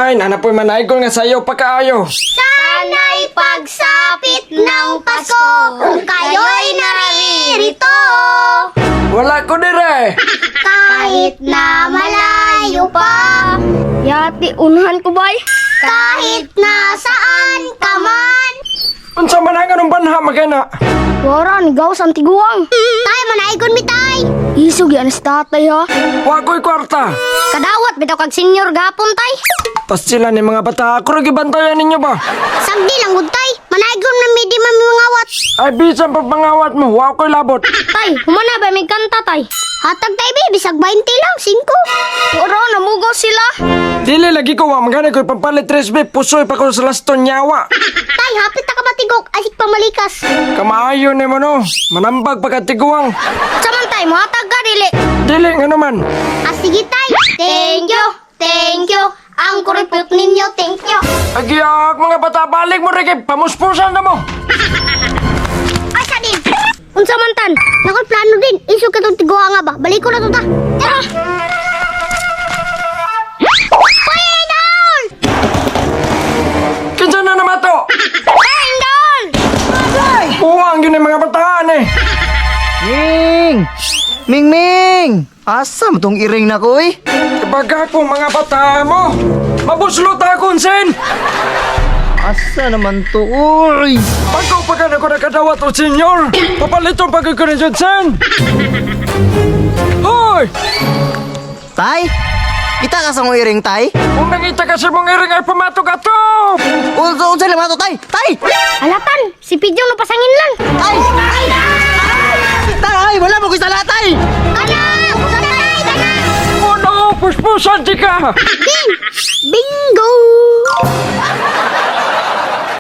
Ay, nanapoy manaigon nga sayo pagkaayo. Sana'y pagsapit ng Pasko, kayo'y naririto. Wala ko dire. Kahit na malayo pa. Yati, unahan ko bay. Kahit nasaan ka man. Unsa man ang anong banha magana? Wara, ni gawas ang tiguang. Tay, manaigon mi tay. Isog yan si tatay ha. Wa ko'y kwarta. Kadawat bitaw kag senior gapon tay. Pastila ni mga bata, ako ra gibantayan ninyo ba? Sagdi lang gud tay. Manaigon na mi di man mi mangawat. Ay, bisan pag mangawat mo, wa ko'y labot. Tay, humana ba may kanta tay? Hatag tay bi, bisag 20 lang, 5. Wara, namugaw sila. Dili lagi ko wa magana ko'y pampalit 3B, pusoy pa ko sa laston nyawa. Tay, hapit ta ka matigok, asik pamalikas. Kamaayo ni mo no, manambag pagkatiguang. Saman tay, muhatag ka dili. Dili nga naman. Ah, sige tay. Thank you, thank you. Ang kuripot ninyo, thank you. Agyak mga bata, balik mo rin kay pamuspusan na mo. Asa din? Unsa man tan? Nakoy plano din. Isog ka tong tiguan nga ba? Balik ko na to ta. Tara! Painol! Kinsa na naman to? Paindol! Buwang yun yung mga bataan eh. Ming! Ming Ming! Asa mo tong iring na ko eh? Baga ko mga bata mo. Mabuslot akong sen. Asa naman to? Uy! Pagkaw pa ka na ko nakadawat o senyor. Papaliton pag ko ni sen. Hoy! Tay? Kita ka sa mong iring, tay? Kung nangita ka sa mong iring ay pamatok ato! Unsa unsa naman to, tay? Tay! Alatan, si Pidyong napasangin lang. Tay! Tay! Wala mo ko sala, tay! Kanang! Kanang! Kanang! Oh no! Puspusan di ka! Bing! Bingo!